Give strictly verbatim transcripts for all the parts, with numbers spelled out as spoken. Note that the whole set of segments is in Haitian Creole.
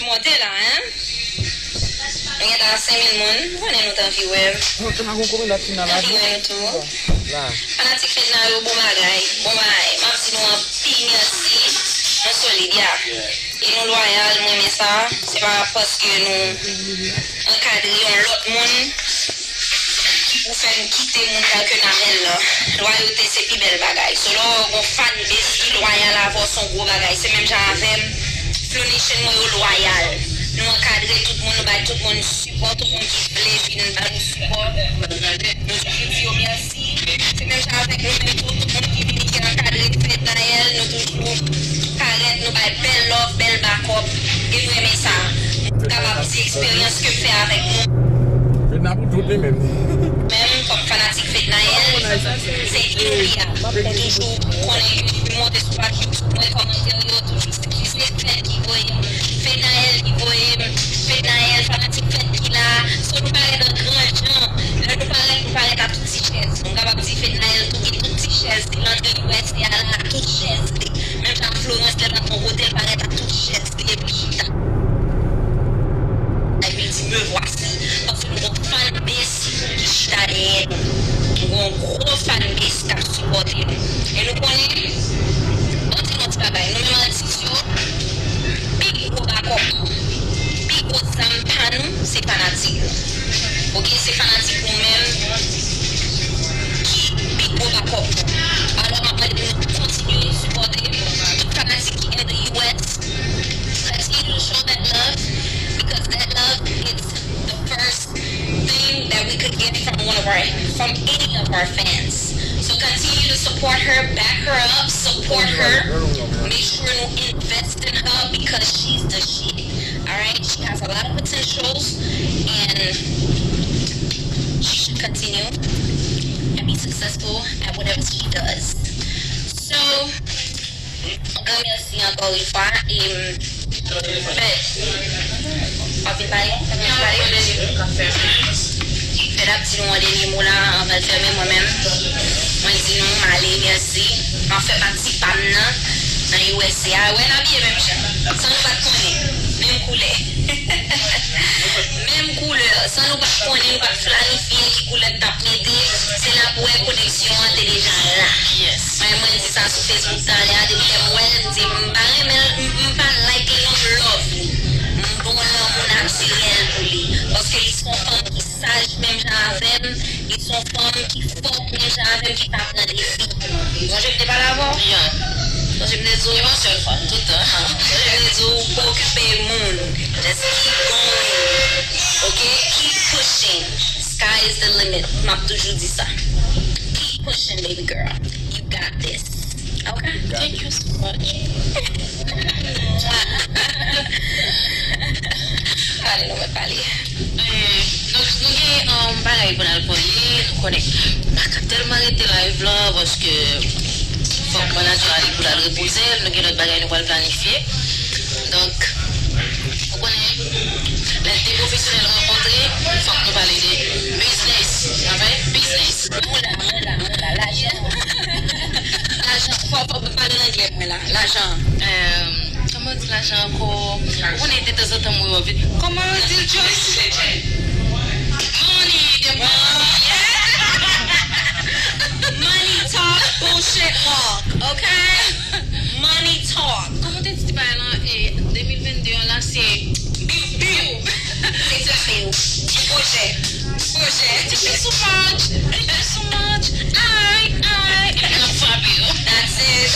Monte la, en. Nou gentan a senk mil moun. M konnen nou t anvi wè m. T anvi wè nou tou. Fanatik Fedna yo, bon bagay. Bon bagay. M ap di nou anpil mèsi. Nou solid, ya. E nou lwayal, m renmen sa. Se pa paske nou ankadre yon lòt moun ki pou fè n kite moun tèlke Namel lan. Lwayote se pi bèl bagay. So, lè w wè yon fan base ki lwayal avè w, se yon gwo bagay. Se menm jan avè m. Flow Nation mwen yo lwayal. Nou ankadre tout moun, nou bay tout moun sipò, tout moun ki vle vin ba nou sipò. Nou toujou di yo mèsi. Se menm jan avèk nou menm tou, tout moun ki vini, ki ankadre Fednaelle, nou toujou parèt, nou bay bèl love, bèl backup, e nou renmen sa. Nou kapab di eksperyans ke fè avèk nou. Fedna pou tout li menm. Menm kòm fanatik Fednaelle, se Gloria. Ou toujou konnen ke depi m monte sou paj YouTube mwen, kòmantè yo toujou se Fed ki voye m. Fednaelle ki voye m. Fednaelle, fanatik Fed ki la. So nou parèt an gran jan. Lè nou parèt, nou parèt a tout ti chèz. Nou kapab di Fednaelle tou gen tout ti chèz li. L antre U S A la, tout chèz li. Menm jan ak Florence, lè l ap yon kote, l parèt a tout chèz li epi chita. Epi l di, me voici. Paske nou gon fan base ki chita dèyè nou. Nou gon gwo fan base k ap sipòte nou. E nou konnen, ban m di nou yon ti bagay, nou menm atis yo, pi gwo bakòp nou, pi gwo zam pa nou, se fanatik nou. Oke, se fanatik nou menm ki pi gwo bakòp nou. Alò, m ap mande pou nou kontinye sipòte tout fanatik ki in the U S. Continue to show that love, because that love is the first thing that we could get from one of our, from any of our fans. So continue to support her, back her up, support her. Make sure you invest in her because she's the shit. All right, she has a lot of potentials, and she should continue and be successful at whatever she does. So, Gran mèsi ankò yon fwa. E, Fed, w ap vin pale? Fed ap di nou yon dènye mo la, anvan l fèmen mwen menm. Mwen di nou, m ale, mèsi. M ap fè pati pa m nan, nan U S A. Wè, n abiye menm jan. San nou pa t konnen. Menm koulè. Menm koulè. San nou pa t konnen, nou pa t planifye ki koulè n t ap mete. Se la pou wè koneksyon an te deja la. Mwen, mwen di sa sou Facebook talè a, depi lè m wè l, m di m pa renmen l, m, m pa like li non, m love li. M gon lanmou natirèl pou li. Paske li se yon fanm ki saj menm jan avè m, li se yon fanm ki fòt menm jan avè m, ki pa pran defi. Sonje m te pale avè w? Sonje m te di w? Gen yon sèl fanm, tout tan. Sonje m te di w, pa okipe moun. Just keep going. Ok? Keep pushing. Sky is the limit. M ap toujou di sa. Keep pushing, baby girl. You got this. Ok? Thank you so much. Pale, nou mèt pale. Eh, donk, nou gen, um, bagay pou n al pale, nou konnen. M pa ka tèlman rete live la, paske fòk manager ale pou l al repoze l, nou gen lòt bagay nou pral planifye. Donk, ou konnen, lè de pwofesyonèl rankontre, fòk nou pale de biznis. N ap pale biznis. Mwen la, mwen la, mwen la, lajan. Lajan, fò, fò, pale an anglè, mwen la, lajan. Euh, kòman di lajan ankò? Ou konnen detanzantan mwen anvi. Kòman di l, Joyce? Money, the money. Money talk, bullshit walk, ok? Money talk. Kòman te di bagay lan, e, de mil vennde an la, se biw, biw. Se frape yo. Pwojè. Pwojè. Thank you so much. Thank you so much. Ay, ay. Epi l ap frape yo. That's it.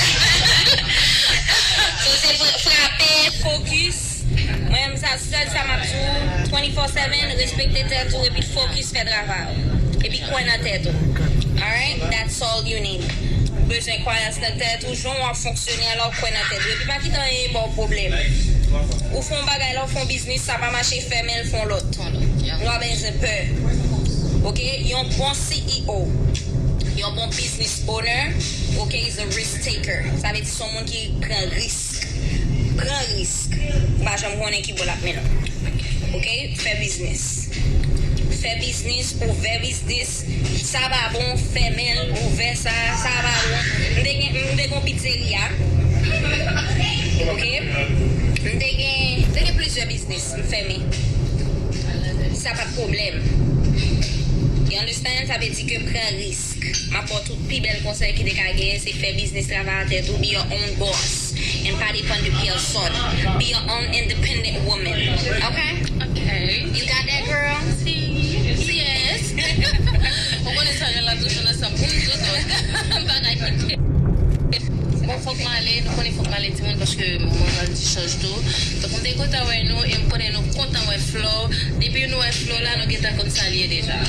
So, se fra-, frape, focus. Mwen menm sa, sèl sa m ap di w, twenty-four seven, respekte tèt ou epi focus, fè travay ou. Epi kwè nan tèt ou. Alright? That's all you need. Ou bezwen kwayans nan tèt ou, jan w ap fonksyone a la, w kwè nan tèt ou. Epi pa kite anyen ba w pwoblèm. Ou fè yon bagay la, ou fè yon biznis, sa pa mache, fèmen l, fè yon lòt. Nou pa bezwen pè. Ok? Yon bon C E O, yon bon business owner, ok, is a risk taker. Sa vle di se yon moun ki pran risk. Pran risk. Ou pa janm konnen ki bò l ap mennen w. Ok? Fè biznis. Fè biznis, ouvè biznis. Sa pa bon, fèmen l, ouvè sa, sa pa bon. M te gen, m te gen yon pizzeria. Ok? M te gen, m te gen plizyè biznis. Business, m fèmen. Sa pa t pwoblèm. You understand? Sa vle di ke m pran risk. M ap ba w tout pi bèl konsèy ki te ka genyen, se fè biznis, travay a tèt ou, be your own boss. And pa depann de pèsonn. Be your own independent woman. Okay? Okay. You got that, girl? Si. Yes. Ou konnen sa, la toujou nan sanm pou m, tout bagay ki te. Bon, fòk m ale, nou konnen fòk m ale, timoun, paske manman pral discharge tou. Donk, m te kontan wè nou, e m konnen nou kontan wè Flo. Depi nou wè Flo la, nou gentan konn sa l ye deja.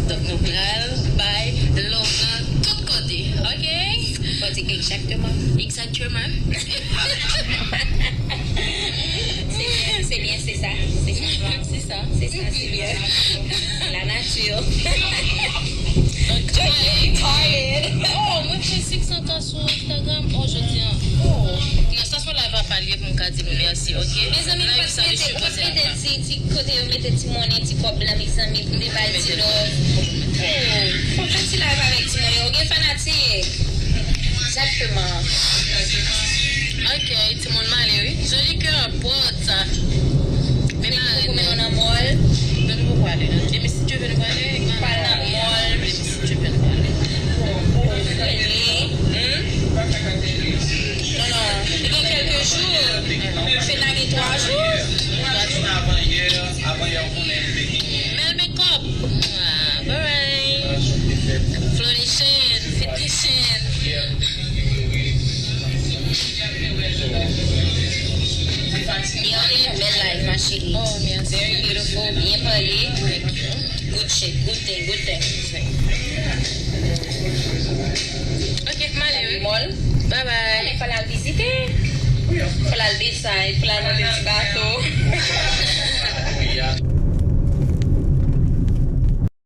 Donk, nou pral bay love la tout kote, ok? Kote egzakteman? Egzakteman. Se byen, se byen, se sa. Se sa. Se sa, se byen. La nature. Retarded. Oh, mwen fè six cents K sou Instagram. Oh, jodi a. Oh. Non, sa se yon live apa l ye pou m ka di nou mèsi, ok? Mezanmi, m pa t mete, m pa t mete ti, ti kote yo mete ti monnen, ti kòb la, mezanmi, pou m te bay ti love. Oh, fò m fè ti live avèk ti monnen. Ou gen fanatik? Egzakteman. Ok, timoun, m ale wi. Joli kè, pòt. Men m ale non. Men nou poko ale non. Demen si Dye vle nou prale. Pral nan mòl. Demen si Dye vle nou prale. Ou friendly. Hmm? Non, non. Li gen kèlke jou. Fena gen twa jou. Twa jou. Bèl makeup. Ah, bye bye. Flow Nation, Fit Nation. Yo, ann fè bèl live, ma chérie. Oh, merci. Very beautiful, byen pale. Thank you. Good shit, good thing, good thing. Ok, m ale wi. Mòl. Bye bye. Men fò l al vizite. Fò l al desay, fò l al monte ti ba.